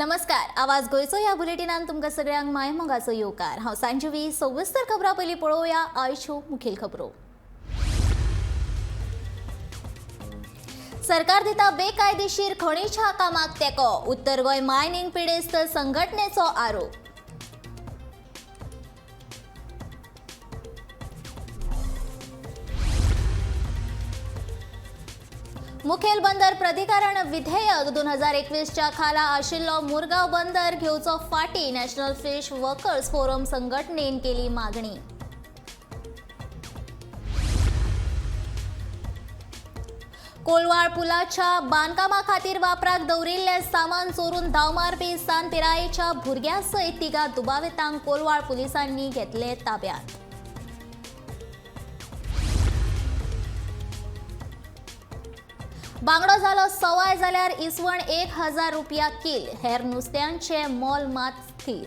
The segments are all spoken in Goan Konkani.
नमस्कार, आवाज गोंयचो ह्या बुलेटिनान तुमकां सगळ्यांक मायमोगाचो येवकार. हांव सांजवी. सविस्तर खबरां पयलीं पळोवया आयच्यो मुखेल खबरो. सरकार दिता बेकायदेशीर खणीच्या कामाक तेंको, उत्तर गोंय मायनिंग पिडेस्त संघटनेचो आरोप. मुखेल बंदर प्राधिकरण विधेयक 2021च्या खाला आशिल्लो मुरगांव बंदर घेवचो फाटी, नॅशनल फिश वर्कर्स फोरम संघटनेन केली मागणी. कोलवाळ पुलाच्या बांदकामा खातीर वापराक दवरिल्ले सामान चोरून धांव मारपी सान पिरायेच्या भुरग्यां सयत तिगा दुबावितांक कोलवाळ पुलिसांनी घेतले ताब्यात. बांगडो जालो सवाय जाल्यार इसवण 1000 रुपया कील, हेर नुस्त्यांचे मोल मात स्थिर.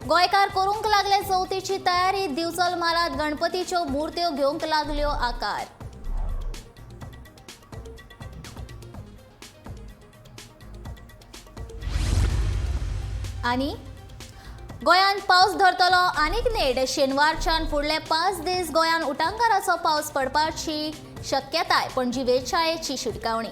गोंयकार करूंक लागले चवथीची तयारी, दिवचल म्हालांत गणपतीच्यो मूर्त्यो घेवंक लागल्यो आकार. आनी गोंयांत पावस धरतलो आनीक नेट, शेनवारच्यान फुडले 5 दीस गोंयांत उटांगाराचो पावस पडपाची शक्यताय, पणजी वेधशाळेची शिटकावणी.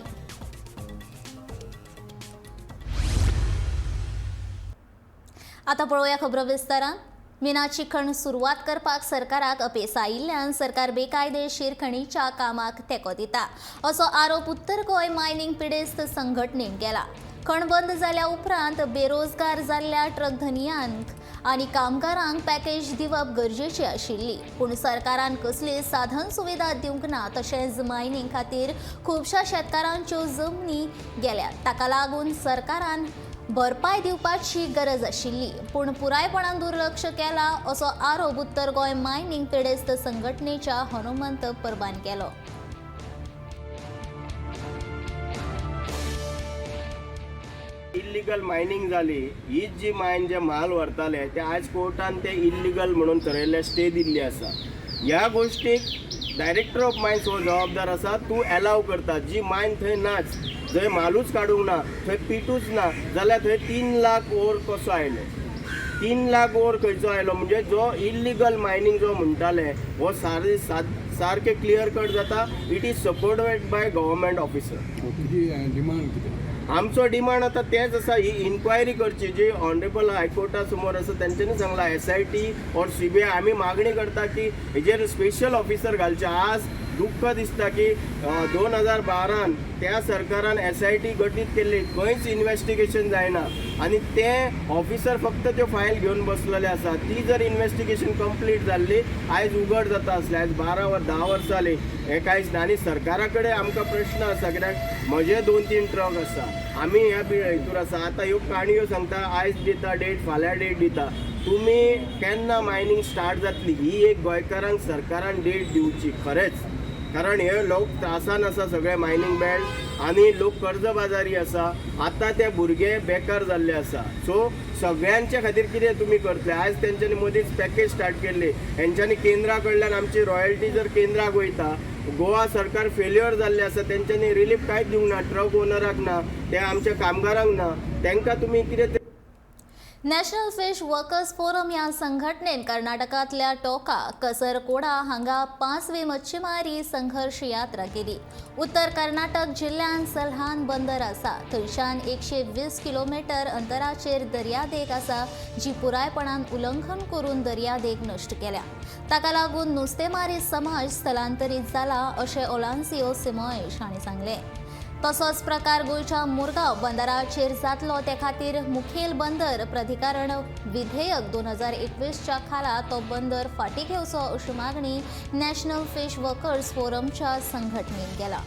आतां पळोवया खबरो विस्तारान. मिनाची खण सुरवात करपाक सरकाराक अपेस आयिल्ल्यान सरकार बेकायदेशीर खणीच्या कामाक तेंको दिता असो आरोप उत्तर गोंय मायनिंग पिडेस्त संघटनेन केला. खण बंद जाल्या उपरांत बेरोजगार जाल्ल्या ट्रक धनयांक आनी कामगारांक पॅकेज दिवप गरजेची आशिल्ली, पूण सरकारान कसली साधन सुविधा दिवंक ना. तशेंच मायनिंग खातीर खुबश्या शेतकारांच्यो जमनी गेल्यात, ताका लागून सरकारान भरपाय दिवपाची गरज आशिल्ली, पूण पुरायपणान दुर्लक्ष केला असो आरोप उत्तर गोंय मायनिंग पिडेस्त संघटनेच्या हनुमंत परबान केलो. इल्लिगल मायनिंग जाली, हीच जी मायन जे म्हाल व्हरताले ते आयज कोर्टान ते इल्लिगल म्हणून थरयल्ले, स्टे दिल्ली आसा. ह्या गोश्टीक डायरेक्टर ऑफ मायन्स हो जबाबदार आसा. तूं एलाव करता जी मायन थंय नाच, जंय म्हालूच काडूंक ना, थंय पिटूच ना, जाल्यार थंय 3 लाख ओर कसो आयलो? 3 लाख ओर खंयचो आयलो? म्हणजे जो इल्लिगल मायनिंग जो म्हणटाले हो सारकें क्लियर कट जाता. It is supported by government officer. तुजी डिमांड कितें? आमचो डिमांड आतां तेंच आसा, ही इन्क्वायरी करची जी ऑनरेबल हायकोर्टा समोर आसा. तेंच्यांनी सांगलां SIT or CBI. आमी मागणी करता की हेजेर स्पेशल ऑफिसर घालचे. आज दुख्ख दिसता की 2012 त्या सरकारान SIT गठीत केल्ली, खंयच इन्वेस्टिगेशन जायना आनी ते ऑफिसर फक्त त्यो फायल घेवन बसलेले आसा. ती जर इन्वेस्टिगेशन कंप्लीट जाल्ली आयज उगड जाता आसलें. आयज 12 वर 10 वर्सां जालीं हें कांयच ना. आनी सरकारा कडेन आमकां प्रश्न आसा, कित्याक म्हजे 2-3 ट्रक आसा, आमी ह्या हितूर आसा. आतां ह्यो काणयो सांगता, आयज दिता डेट, फाल्यां डेट दिता. तुमी केन्ना मायनींग स्टार्ट जातली ही एक गोंयकारांक सरकारान डेट दिवची खरेंच, कारण हे लोक त्रासान आसा सगळे मायनींग बेल्ट आनी लोक कर्जबाजारी आसा. आतां ते भुरगे बेकार जाल्ले आसा. सो सगळ्यांच्या खातीर कितें तुमी करतले? आयज तेंच्यांनी मदींच पॅकेज स्टार्ट केल्ली, हेंच्यांनी केंद्रा कडल्यान आमची रॉयल्टी जर केंद्राक वयता, गोवा सरकार फेल्युअर जाल्लें आसा. तेंच्यांनी रिलीफ कांयच दिवंक ना, ट्रक ओनराक ना, ते आमच्या कामगारांक ना, तेंकां तुमी कितें. नॅशनल फिश वर्कर्स फोरम ह्या संघटनेन कर्नाटकांतल्या टोका कसरकोडा हांगा 5वी मच्छीमारी संघर्श यात्रा केली. उत्तर कर्नाटक जिल्ल्यांत सलहान बंदर आसा, थंयच्यान 120 किलोमिटर अंतराचेर दर्यादेग आसा, जी पुरायपणान उल्लंघन करून दर्यादेग नश्ट केल्या. ताका लागून नुस्तेमारी समाज स्थलांतरीत जाला अशें ओलान्सियो सिमोयश हांणी सांगलें. तसोच प्रकार गोंयच्या मुरगांव बंदराचेर जातलो ते खातीर मुखेल बंदर प्राधिकरण विधेयक 2021च्या खाला तो बंदर फाटीं घेवचो अशी मागणी नॅशनल फिश वर्कर्स फोरमच्या संघटनेन केला.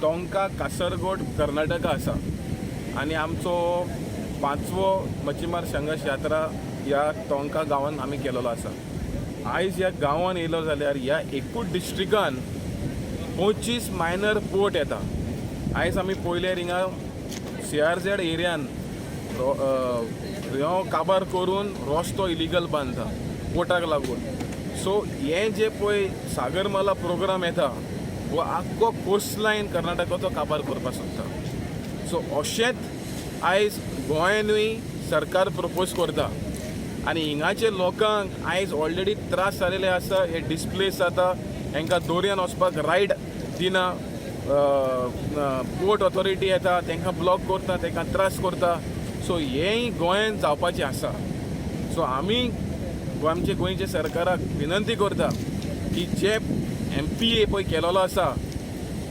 टोंका कासरगोड कर्नाटका आसा आनी आमचो 5वो मच्छीमार संघर्श यात्रा ह्या टोंका गांवान आमी केलेलो आसा. आयज ह्या गांवान येयलो जाल्यार ह्या एकूच डिस्ट्रिक्टान 25 मायनर पोर्ट येता. आयज आमी पळयल्यार हिंगा CRZ एरियान ह्यो काबार करून रस्तो इलिगल बांदता पोटाक लागून. सो हें जे पळय सागरमाला प्रोग्राम येता हो आख्खो कोस्टलायन कर्नाटकाचो काबार करपाक सोदता. सो अशेंच आयज गोंयानूय सरकार प्रपोज करता आनी हिंगाचे लोकांक आयज ऑलरेडी त्रास जालेले आसा. हे डिस्प्लेस जाता, हेंकां दर्यान वचपाक रायट दिना, पोर्ट ऑथॉरिटी येता तांकां ब्लॉक करता, तांकां त्रास करता. सो हेंय गोंयान जावपाचें आसा. सो आमी आमचे गोंयच्या सरकाराक विनंती करता की जे MPA पळय केलेलो आसा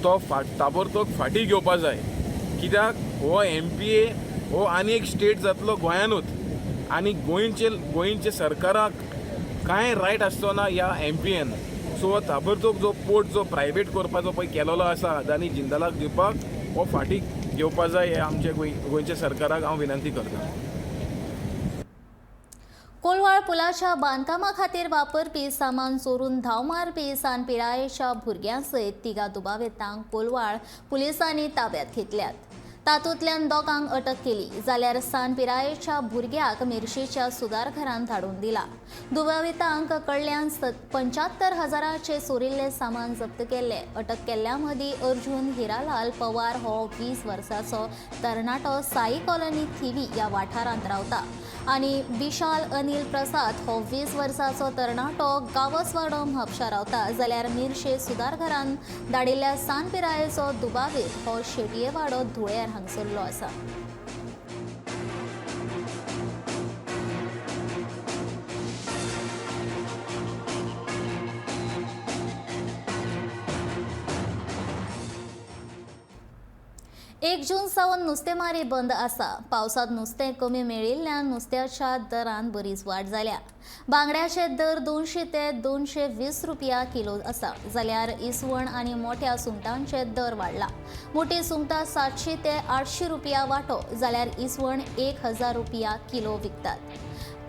तो ताबडतोब फाटीं घेवपा जाय. कित्याक हो MPA हो आनी एक स्टेट जातलो गोंयानूच आनी गोंयचे सरकाराक कांय रायट आसचो ना ह्या MPAन. सो हो ताबडतोब जो पोर्ट जो प्रायवेट करपाचो पळय केलेलो आसा अदानी जिंदालाक दिवपाक, हो फाटीं घेवपा जाय हें आमचे गोंयच्या सरकाराक हांव विनंती करता. कोलवाळ पुलाच्या बांदकामा खातीर वापरपी सामान चोरून धांव मारपी सान पिरायेच्या भुरग्यां सयत तिगा दुबावितांक कोलवाळ पुलिसांनी ताब्यात घेतल्यात. तातूंतल्यान दोगांक अटक केली जाल्यार सान पिरायेच्या भुरग्याक मिरशेच्या सुदारघरांत धाडून दिला. दुबावितांक कडल्यान 75,000 चोरिल्लें सामान जप्त केल्लें. अटक केल्ल्या मदीं अर्जुन हिरालाल पवार हो 20 वर्सांचो तरणाटो साई कॉलनी थिवी ह्या वाठारांत रावता आनी विशाल अनिल प्रसाद हो 20 वर्सांचो तरणाटो गावसवाडो म्हापशा रावता जाल्यार मिरशे सुदारघरांत धाडिल्ल्या सान पिरायेचो दुबावीत हो शेटयेवाडो धुळेर हांगसरलो आसा. एक जून सावन नुस्तेमारी बंद आसा. पावसांत नुस्तें कमी मेळिल्ल्यान नुस्त्याच्या दरान बरीच वाड जाल्या. बांगड्याचे दर 200 ते 220 रुपया किलो आसा जाल्यार इसवण आनी मोठ्या सुंगटांचे दर वाडला. मोटी सुंगटां 700 ते 800 रुपया वांटो जाल्यार इसवण 1000 रुपया किलो विकतात.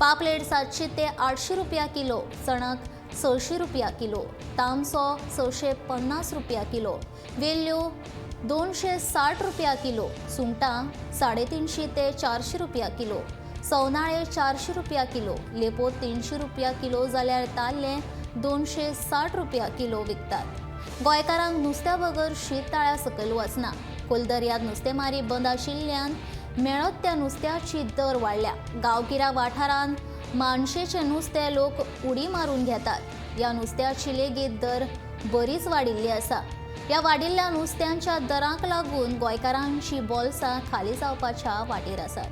पापलेट 700 ते 800 रुपया किलो, चणक 600 रुपया किलो, तामसो 650 रुपया किलो, वेल्ल्यो 260 रुपया किलो, सुंगटां 350 ते 400 रुपया किलो, सवनाळे 400 रुपया किलो, लेपो 300 रुपया किलो जाल्यार ताल्ले 260 रुपया किलो विकतात. गोंयकारांक नुस्त्या बगर शीत ताळ्या सकयल वचना. खोल दर्यांत नुस्तेमारी बंद आशिल्ल्यान मेळत त्या नुस्त्याची दर वाडल्या. गांवगिऱ्या वाठारांत मानशेचें नुस्तें लोक उडी मारून घेतात. ह्या नुस्त्याची लेगीत दर बरीच वाडिल्ली आसा. ह्या वाडिल्ल्या नुस्त्यांच्या दरांक लागून गोंयकारांची बोल्सां खाली जावपाच्या वाटेर आसात.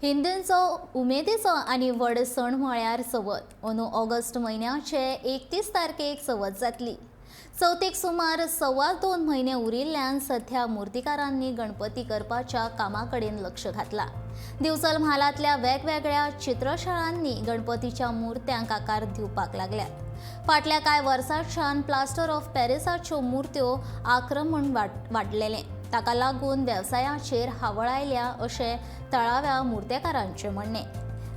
हिंदूंचो उमेदीचो आनी व्हड सण म्हळ्यार चवथ. अंदू ऑगस्ट म्हयन्याचे 31 तारखेक चवथ जातली. चवथीक सुमार 2.25 म्हयने उरिल्ल्यान सध्या मुर्तीकारांनी गणपती करपाच्या कामा कडेन लक्ष घातलां. दिवचल म्हालांतल्या वेगवेगळ्या चित्रशाळांनी गणपतीच्या मुर्त्यांक आकार दिवपाक लागल्यात. फाटल्या कांय वर्सांच्यान प्लास्टर ऑफ पॅरिसाच्यो मुर्त्यो आक्रमण वाडलेलें. ताका लागून वेवसायाचेर हावळ आयल्या अशें थळाव्या मुर्तेकारांचें म्हणणें.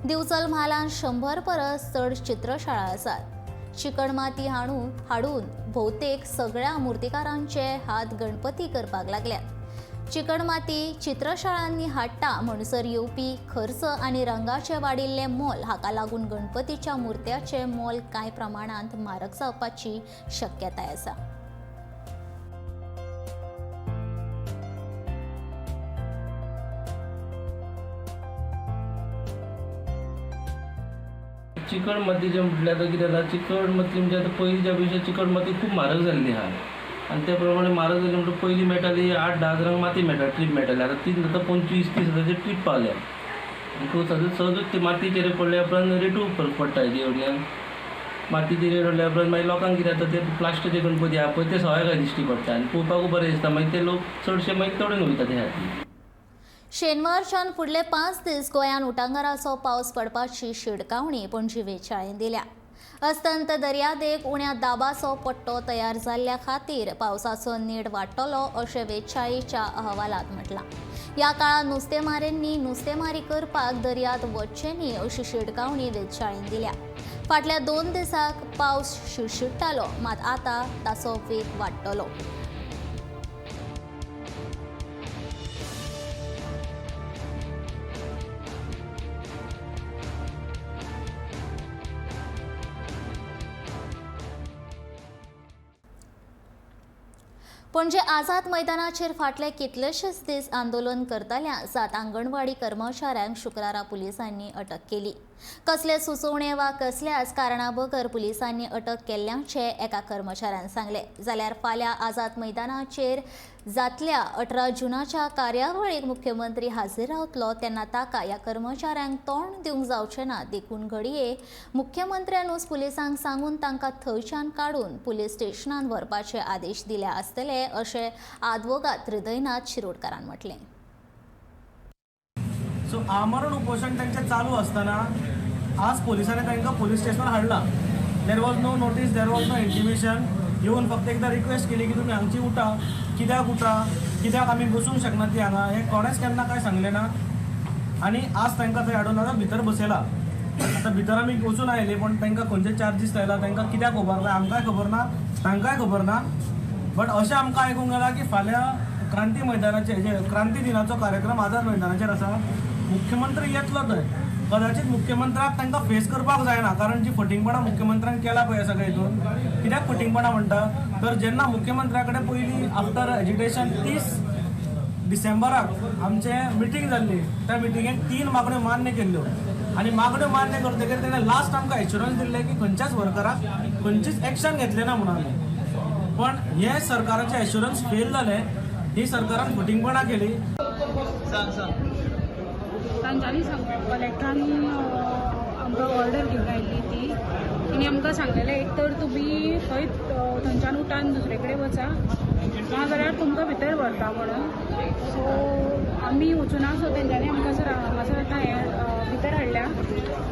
दिवचल म्हालांत 100 परस चड चित्रशाळा आसात. चिकण माती हाडून भोवतेक सगळ्या मुर्तीकारांचे हात गणपती करपाक लागल्यात. चिकण माती चित्रशाळांनी हाडटा म्हणसर येवपी खर्च आनी रंगाचें वाडिल्लें मोल हाका लागून गणपतीच्या मुर्त्याचें मोल कांय प्रमाणांत म्हारग जावपाची शक्यताय आसा. चिकण मातीचें म्हटल्यार आतां कितें जाता, चिकण माती म्हणजे आतां पयलींच्या पेक्षा चिकण माती खूब म्हारग जाल्ली आहा आनी त्या प्रमाणे म्हारग जाली म्हणटकच पयलीं मेळटाली 8-10 हजारांक माती मेळटा, ट्रीप मेळटाली. आतां तीच आतां 25-30 हजाराची ट्रीप पावल्या. आनी सहजूच ती मातीचेर पडल्या उपरांत रेटूय फरक पडटा हेजे वयल्यान. मातीची रेट पडल्या उपरांत मागीर लोकांक कितें जाता, ते प्लास्टरचे गणपती आहा पळय ते सगळ्याक दिश्टी पडटा आनी पळोवपाकूय बरें दिसता, मागीर ते लोक चडशे मागीर तोडून वयता ते खातीर. शेनवारच्यान फुडले 5 दीस गोंयांत उटांगाराचो पावस पडपाची शिडकावणी पणजी वेचाळेन दिल्या. अस्तंत दर्यादेग उण्या दाबाचो पट्टो तयार जाल्ल्या खातीर पावसाचो नेट वाडटलो अशें वेचाळीच्या अहवालांत म्हटलां. ह्या काळात नुस्तेमाऱ्यांनी नुस्तेमारी करपाक दर्यांत वचचें न्ही अशी शिटकावणी वेधशाळेन दिल्या. फाटल्या 2 दिसांक पावस शिडशिडटालो, मात आतां ताचो वेग वाडटलो. पणजे आझाद मैदानाचेर फाटले कितलेशेच दीस आंदोलन करतल्या 7 आंगणवाडी कर्मचाऱ्यांक शुक्रारा पुलिसांनी अटक केली. कसले सुचोवणे वा कसल्याच कारणा बगर पुलिसांनी अटक केल्ल्याचें एका कर्मचाऱ्यान सांगलें. जाल्यार फाल्यां आझाद मैदानाचेर जातल्या 18 जुनाच्या कार्यावळीक मुख्यमंत्री हाजीर रावतलो तेन्ना ताका ह्या कर्मचाऱ्यांक तोंड दिवंक जावचें ना, देखून घडये मुख्यमंत्र्यानूच पुलिसांक सांगून तांकां थंयच्यान काडून पुलीस स्टेशनान व्हरपाचे आदेश दिल्या आसतले अशें आदवोगाद हृदयनाथ शिरोडकारान म्हटलें. सो आमरण उपोशण तांचें चालू आसतना आज पोलिसांनी तांकां पोलीस स्टेशनार हाडला. There was no notice, there was no intimation. येवन फक्त एकदां रिक्वेस्ट केली की तुमी हांगची उठा. कित्याक उठा, कित्याक आमी बसूंक शकना ती हांगा, हें कोणेंच केन्ना कांय सांगलें ना. आनी आज तांकां थंय हाडून आतां भितर बसयला. आतां भितर आमी वचून आयले, पण तांकां खंयचे चार्जीस लायला, तांकां कित्याक उबारला आमकांय खबर ना, तांकांय खबर ना. बट अशें आमकां आयकूंक गेलां की फाल्यां क्रांती मैदानाचेर, जे क्रांती दिनाचो कार्यक्रम आझाद मैदानाचेर आसा, मुख्यमंत्री येतलो थंय. कदाचित मुख्यमंत्र्याक तांकां फेस करपाक जायना, कारण जी फटींगपणां मुख्यमंत्र्यान केला पळय सगळें हितून. कित्याक फटींगपणां म्हणटा तर जेन्ना मुख्यमंत्र्या कडेन पयलीं आफ्टर एजिटेशन 30 डिसेंबराक आमचें मिटींग जाल्ली, त्या मिटिंगेक 3 मागण्यो मान्य केल्ल्यो आनी मागण्यो मान्य करतकीर तेणें लास्ट आमकां एश्युरन्स दिल्लें की खंयच्याच वर्कराक खंयचीच एक्शन घेतलें ना म्हणून आमी. पण हें सरकाराचें एश्युरन्स फेल जालें, ही सरकारान फटींगपणां केली. तांच्यांनी सांग कलेक्टरान आमकां ऑर्डर घेवन आयिल्ली ती तिणी आमकां सांगलेलें एक तर तुमी थंय थंयच्यान उठान दुसरे कडेन वचा, नाजाल्यार तुमकां भितर व्हरता म्हणून. सो आमी वचुना, सो तेंच्यांनी आमकां सर हांगासर आतां हें भितर हाडल्या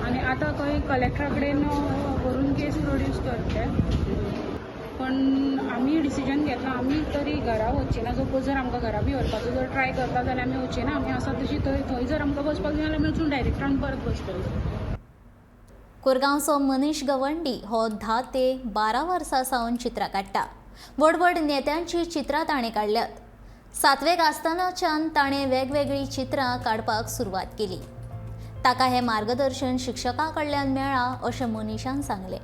आनी आतां खंय कलेक्टरा कडेन व्हरून केस प्रोड्यूस करतले. पण आमी डिसिजन घेतला, आमी तरी घरा वचचे ना. सपोज जर आमकां घरा बी व्हरपाचो जर ट्राय करता जाल्यार आमी वचचे ना. आमी आसा तशी थंय थंय जर आमकां बसपाक जाय जाल्यार आमी वचून डायरेक्टरान परत बसतली. कोरगांवचो मनीष गवंडी हो 10 ते 12 वर्सां सावन चित्रां काडटा. व्हड व्हड नेत्यांची चित्रां ताणें काडल्यात. 7वेक आसतनाच्यान ताणें वेगवेगळीं चित्रां काडपाक सुरवात केली. ताका हें मार्गदर्शन शिक्षकां कडल्यान मेळ्ळां अशें मनीषान सांगलें.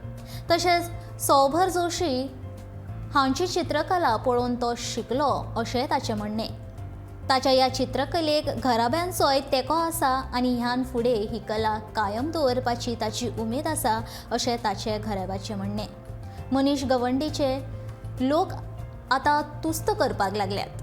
तशेंच सौभर जोशी हांची चित्रकला पळोवन तो शिकलो अशें ताचें म्हणणें. ताच्या ह्या चित्रकलेक घराब्यांचोय तेंको आसा आनी ह्यान फुडें ही कला कायम दवरपाची ताची उमेद आसा अशें ताचें घराब्याचें म्हणणें. मनीष गवंडीचे लोक आतां तुस्त करपाक लागल्यात.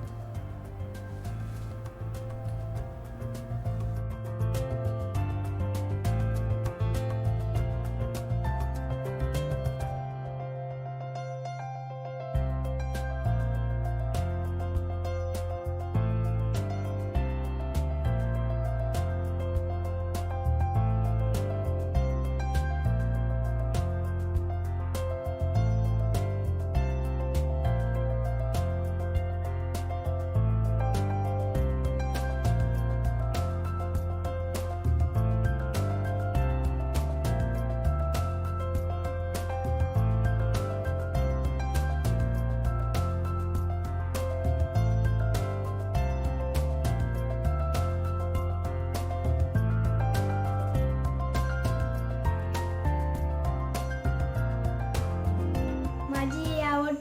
माझी आवड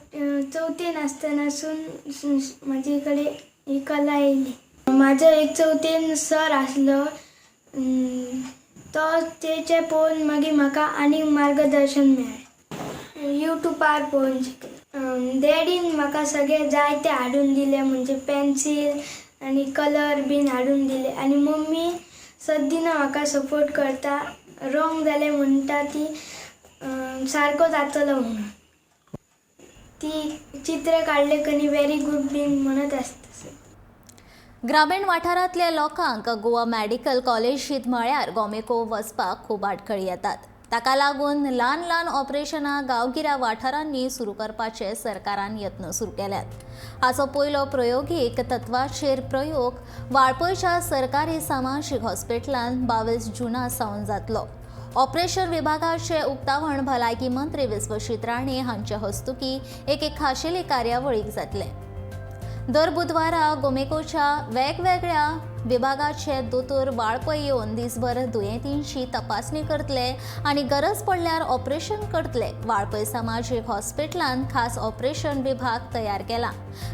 चौथीन आसतनासून म्हजे कडेन ही कला येयली. म्हाजो एक चवथीन सर आसलो, तो तेचे पळोवन मागीर म्हाका आनीक मार्गदर्शन मेळ्ळें. युट्यूबार पळोवन शिकलें. डॅडीन म्हाका सगळें जायते हाडून दिले, म्हणजे पेन्सील आनी कलर बीन हाडून दिले. आनी मम्मी सद्दिना म्हाका सपोर्ट करता, रोंग जालें म्हणटा ती सारको जातलो म्हणून. ती चित्र काडले कनी व्हेरी गूड बीन म्हणत आसता. ग्रामीण वाठारांतल्या लोकांक गोवा मॅडिकल कॉलेजीत म्हळ्यार गोमेको वचपाक खूब आडखळी येतात. ताका लागून ल्हान ल्हान ऑपरेशनां गांवगिऱ्या वाठारांनी सुरू करपाचे सरकारान यत्न सुरू केल्यात. हाचो पयलो प्रयोगीक तत्वाचेर प्रयोग वाळपयच्या सरकारी सामाजीक हॉस्पिटलांत 22 जूना सावन जातलो. ऑपरेशन विभागाचे उक्तावण भलायकी मंत्री विश्वजीत राणे हांचे हस्तुकी एके खाशेली कार्यावळीक जातलें. दर बुधवारा गोमेकोच्या वेगवेगळ्या विभागाचे दोतोर वाळपय येवन दिसभर दुयेंतींची तपासणी करतले आनी गरज पडल्यार ऑपरेशन करतले. वाळपय सामाजीक हॉस्पिटलांत खास ऑपरेशन विभाग तयार केला.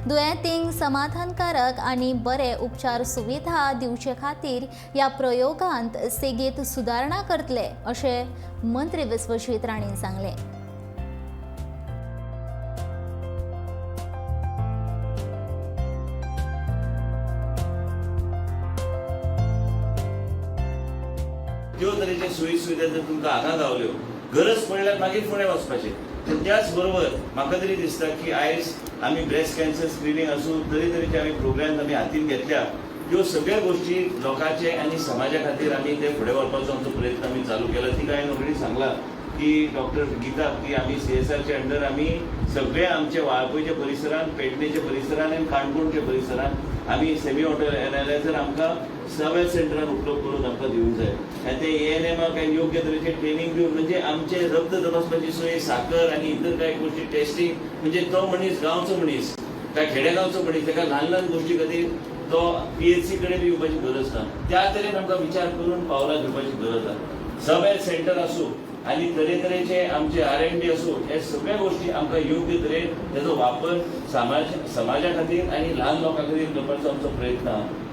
दुयेंतींक समाधानकारक आनी बरे उपचार सुविधा दिवचे खातीर ह्या प्रयोगांत सेगीत सुदारणा करतले अशें मंत्री विश्वजीत राणेन सांगलें. त्यो तरेचे सोयी सुविधा जर तुमकां हांगा गावल्यो, गरज पडल्यार मागीर फुडें वचपाचें. पूण त्याच बरोबर म्हाका तरी दिसता की आयज आमी ब्रेस्ट कॅन्सर स्क्रिनींग आसूं, तरेतरेचे आमी प्रोग्राम्स आमी हातीन घेतल्या, त्यो सगळ्या गोश्टी लोकांचे आनी समाजा खातीर आमी ते फुडें व्हरपाचो आमचो प्रयत्न आमी चालू केला. तिका हांवें ऑलरेडी सांगलां की डॉक्टर गीता की आमी सीएसआरच्या अंडर आमी सगळे आमचे वाळपयच्या परिसरान, पेडणेच्या परिसरान आनी काणकोणच्या परिसरान आमी सेमी ऑटो एनालायझर आमकां सब हेल्थ सेंटरान उपलब्ध करून आमकां दिवंक जाय. आनी ते एएनएमाक आनी योग्य तरेचे ट्रेनींग दिवन म्हणजे आमचे रक्त तपासपाची सोय, साकर आनी इतर कांय गोश्टी टेस्टींग, म्हणजे तो मनीस गांवचो मनीस काय खेडेगांवचो मनीस ताका ल्हान ल्हान गोश्टी खातीर तो पीएचसी कडेन बी येवपाची गरज ना. त्या तरेन आमकां विचार करून पावलां घेवपाची गरज आसा. सब हेल्थ सेंटर आसूं आनी तरेतरेचे आमचे R&D आसूं, हे सगळ्या गोश्टी आमकां योग्य तरेन तेजो वापर समाजा खातीर आनी ल्हान लोकां खातीर करपाचो आमचो प्रयत्न आसा.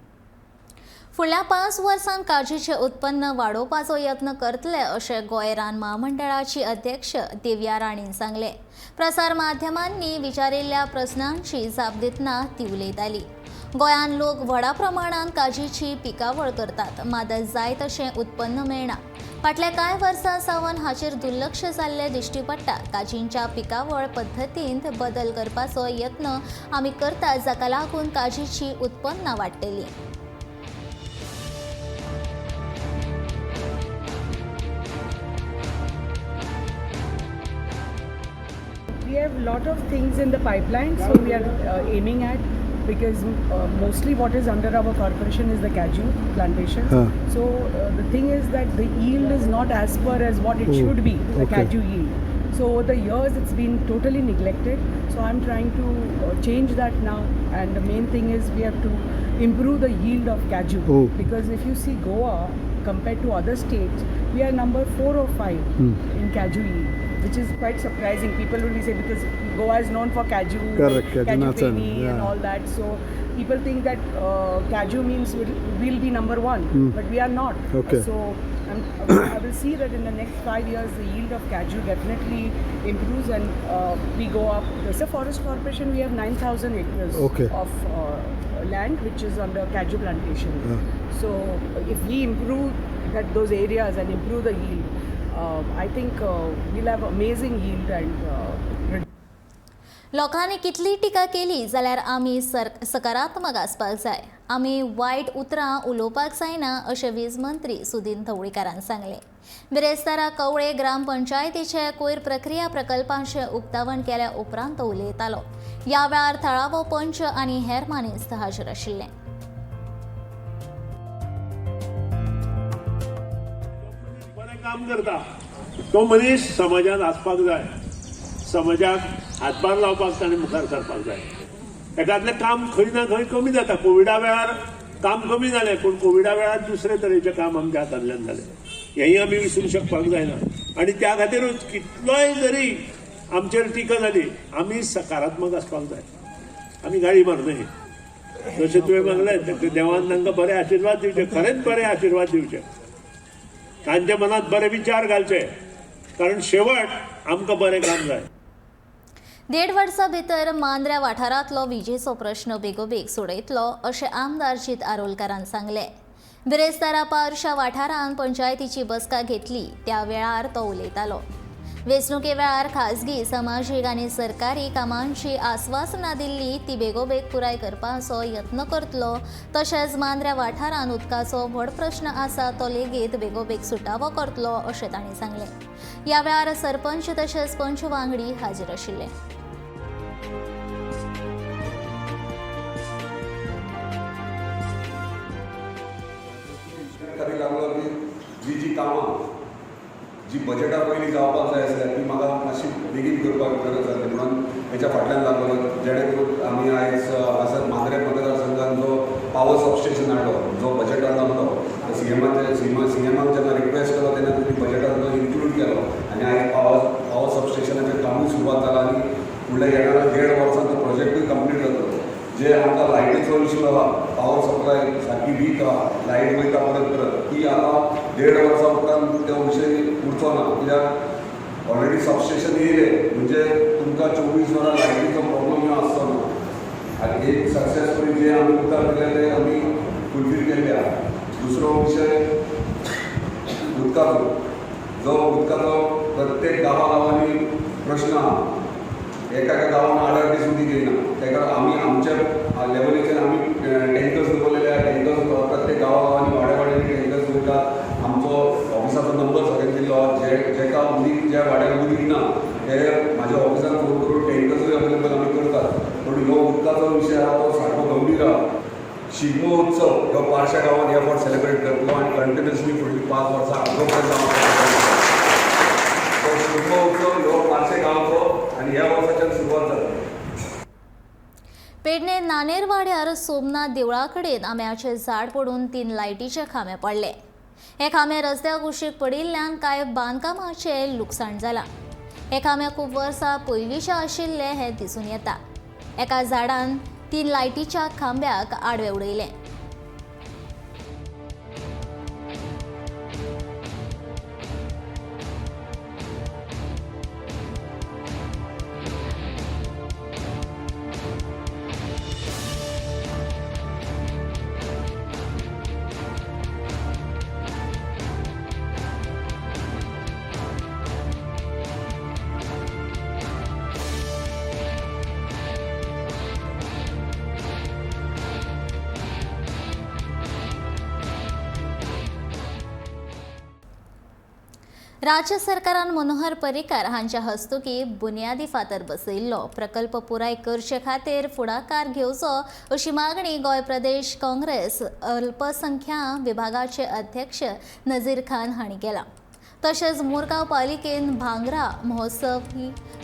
फुडल्या 5 वर्सांत काजीचें उत्पन्न वाडोवपाचो यत्न करतले अशें गोंय रान म्हामंडळाची अध्यक्ष दिव्या राणीन सांगलें. प्रसार माध्यमांनी विचारिल्ल्या प्रस्नांची जाप दितना ती उलयताली. गोंयांत लोक व्हडा प्रमाणांत काजीची पिकावळ करतात, मात जाय तशें उत्पन्न मेळना. फाटल्या कांय वर्सां सावन हाचेर दुर्लक्ष जाल्लें दिश्टी पडटा. काजींच्या पिकावळ पद्दतींत बदल करपाचो यत्न आमी करतात, जाका लागून काजीची उत्पन्नां वाडटलीं. We have lot of things in the pipeline, so we are aiming at, because mostly what is under our corporation is the cashew plantation. So the thing is that the yield is not as per as what it should be, the cashew yield. So over the years it's been totally neglected. So I'm trying to change that now, and the main thing is we have to improve the yield of cashew. Because if you see Goa compared to other states, we are number 4 or 5 in cashew yield, which is quite surprising. People will say because Goa is known for cashew, correct, cashew feni and all that. So people think that cashew means we'll be number 1, but we are not. Okay. So I will see that in the next 5 years the yield of cashew definitely improves and we go up. As a forest corporation, we have 9,000 acres of land which is under cashew plantation. So if we improve that those areas and improve the yield, I think we'll have amazing yield and लोकांनी कितली टिका केली जाल्यार आमी सकारात्मक आसपाक जाय, आमी वायट उतरां उलोवपाक जायना अशें वीज मंत्री सुदिन ढवळीकारान सांगलें. बिरेस्तारा कवळे ग्रामपंचायतीचे कोयर प्रक्रिया प्रकल्पांचें उक्तावण केल्या उपरांत तो उलयतालो. ह्या वेळार थळावो पंच आनी हेर मानेस्त हाजीर आशिल्ले. बरें काम करता तो मनीस समाजांत आसपाक जाय, समाजाक हातभार लावपाक ताणें मुखार सरपाक जाय. एकादलें काम खंय ना खंय कमी जाता. कोविडा वेळार काम कमी जालें, पूण कोविडा वेळार दुसरे तरेचें काम आमच्या हातांतल्यान जालें, हेंय आमी विसरूंक शकपाक जायना. आनी त्या खातीरूच कितलोय जरी आमचेर टिका जाली, आमी सकारात्मक आसपाक जाय, आमी गाळी मारनय. जशें तुवें मागलें देवान तांकां बरे आशिर्वाद दिवचे, खरेंच बरे आशिर्वाद दिवचे, तांच्या मनात बरे विचार घालचे, कारण शेवट आमकां बरें काम जाय. 1.5 वर्सां भितर मांद्र्या वाठारांतलो विजेचो प्रश्न बेगोबेग सोडयतलो अशें आमदार जीत आरोलकारान सांगलें. बिरेस्तारा पारशा वाठारांत पंचायतीची बसका घेतली त्या वेळार तो उलयतालो. वेंचणुके वेळार खाजगी, समाजीक आनी सरकारी कामांची आस्वासनां दिल्ली ती बेगोबेग पुराय करपाचो यत्न करतलो. तशेंच मांद्र्या वाठारांत उदकाचो व्हड प्रश्न आसा तो लेगीत बेगोबेग सुटावो करतलो अशें तांणी सांगलें. ह्या वेळार सरपंच तशेंच पंच वांगडी हाजीर आशिल्ले. लागलो की जी जी कामां जी बजेटा पयलीं जावपाक जाय आसल्या ती म्हाका मातशी बेगीन करपाक गरज जाली म्हणून हेच्या फाटल्यान लागलो, जेणे करून आमी आयज हांगासर मांद्रें मतदारसंघान जो पावर सबस्टेशन हाडलो जो बजेटान नासलो, सीएमाक जेन्ना रिक्वेस्ट केलो तेन्ना तेणी बजेटान तो इन्क्लूड केलो आनी आयज पावर सबस्टेशनाचें कामूय सुरवात जालां आनी फुडल्या येणाऱ्या 1.5 वर्सां तो प्रोजेक्टूय कंप्लीट जातलो. जे आमकां लायटीचो इशू आहा, पावर सप्लाय सारकी वीक आहा, लायट वयता परत परत, ती आतां 1.5 वर्सां उपरांत तो विशय उरचो ना, कित्याक ऑलरेडी सबस्टेशन येयलें म्हणजे तुमकां 24 वरां लायटीचो प्रॉब्लम ह्यो आसचो ना. आनी एक सक्सेसफुली जे आमी उतर दिलें तें आमी फुलफील केल्लें आहा. दुसरो विशय उदकाचो, जो उदकाचो प्रत्येक गांवा गांवांनी प्रश्न आहा. एका एका गांवान 8-8 दीस उदीक येयना, ताका आमी आमच्या लेवलीचेर आमी टँकर्स दवरलेले आहा. टँकर्स प्रत्येक गांवा गांवांनी वाड्या वाड्यांनी टँकर्स वयतात. आमचो ऑफिसाचो नंबर सगळ्यांक दिल्लो आहा, जे जेका उदीक ज्या वाड्यार उदीक ना ते म्हाज्या ऑफिसान फोन करून टँकर्सूय अवेलेबल आमी करतात. पूण ह्यो उदकाचो विशय आहा तो सारको गंभीर आहा. शिगमो उत्सव ह्यो पारशा गांवांत ह्या फावट सेलिब्रेट करतलो आनी कंटिन्युअसली फुडलीं 5 वर्सां आजो पर्यंत तो शिगमो उत्सव ह्यो पारशे गांवचो आनी ह्या वर्साच्यान सुरवात जाता. पेडणे नानेरवाड्यार सोमनाथ देवळा कडेन आंब्याचें झाड पडून 3 लायटीचे खांबे पडले. हे खांबे रस्त्या कुशीक पडिल्ल्यान कांय बांदकामाचें लुकसाण जालां. हे खांबे खूब वर्सां पयलींचे आशिल्ले हें दिसून येता. एका झाडान 3 लायटीच्या खांब्याक आडवे उडयलें. राज्य सरकारान मनोहर पर्रीकार हांच्या हस्तुकी बुन्यादी फातर बसयिल्लो प्रकल्प पुराय करचे खातीर फुडाकार घेवचो अशी मागणी गोंय प्रदेश काँग्रेस अल्पसंख्याक विभागाचे अध्यक्ष नजीर खान हांणी केला. तशेंच मुरगांव पालिकेन भांगरा महोत्सव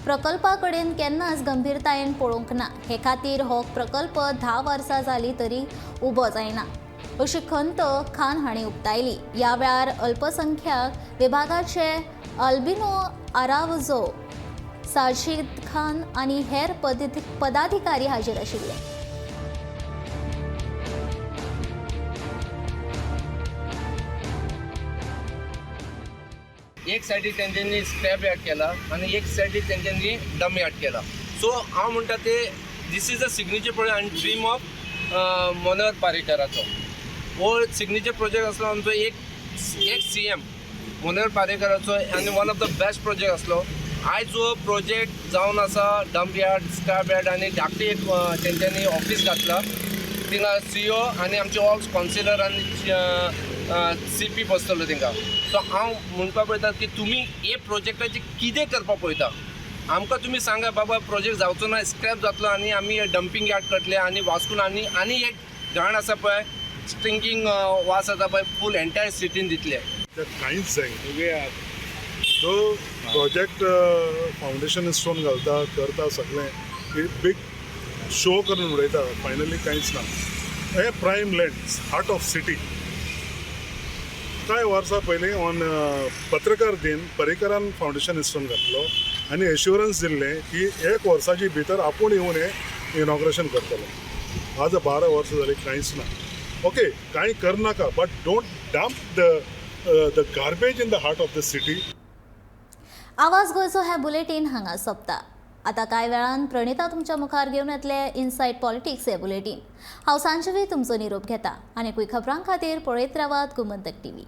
प्रकल्पा कडेन केन्नाच गंभीरतायेन पळोवंक ना, हे खातीर हो प्रकल्प 10 वर्सां जाली तरी उबो जायना अशी खंत खान हांणी उक्तायली. ह्या वेळार अल्पसंख्याक विभागाचे अल्बिनो आरावजो, साजिद खान आनी हेर पदाधिकारी हाजीर आशिल्ले. एक सायडीक तेंच्यांनी स्क्रॅप यार्ड केला आनी एक सायडीक तेंच्यांनी डम यार्ड केला. सो हांव म्हणटा ते this is a signature project आनी ड्रीम ऑफ मनोहर पर्रीकाराचो. हो सिग्नेचर प्रोजेक्ट आसलो आमचो एक CM मनोहर पर्रीकाराचो आनी one of the best project आसलो. आयज जो प्रोजेक्ट जावन आसा डम्प यार्ड, स्क्रॅप यार्ड आनी धाकटी एक तेंच्यांनी ऑफीस घातला, थिंगा CO आनी आमचे ऑल कावन्सिलर आनी CP बसतलो थिंगा. सो हांव म्हणपाक पळयता की तुमी हे प्रोजेक्टाचें कितें करपाक पळयता, आमकां तुमी सांगा बाबा प्रोजेक्ट जावचो ना, स्क्रॅप जातलो आनी आमी डम्पींग यार्ड करतले आनी वास्कोन आनी आनी एक घाण आसा पळय, स्टिंकींग वास आसा पळय फूल एंटायर सिटीन दितले. कांयच जायना. जो प्रोजेक्ट फावंडेशन स्टोन घालता करता सगळें बीग शो करून उडयता, फायनली कांयच ना. हे prime land, heart of city. कांय वर्सां पयलीं ऑन पत्रकार दिन पर्रीकारान फावंडेशन स्टोन घातलो आनी एश्युरन्स दिल्लें की 1 वर्साचे भितर आपूण येवन हें इनॉग्रेशन करतलो. आज 12 वर्सां जालीं कांयच ना. ओके, कांय करनाका, but don't dump the garbage in the heart of the city. आवाज गोंयचो हें बुलेटीन हांगा सोंपता. आतां कांय वेळान प्रणिता तुमच्या मुखार घेवन येतले इनसायड पॉलिटिक्स हे बुलेटीन. हांव सांजवी तुमचो निरोप घेता आनी खबरां खातीर पळयत रावात गोमंतक टीव्ही.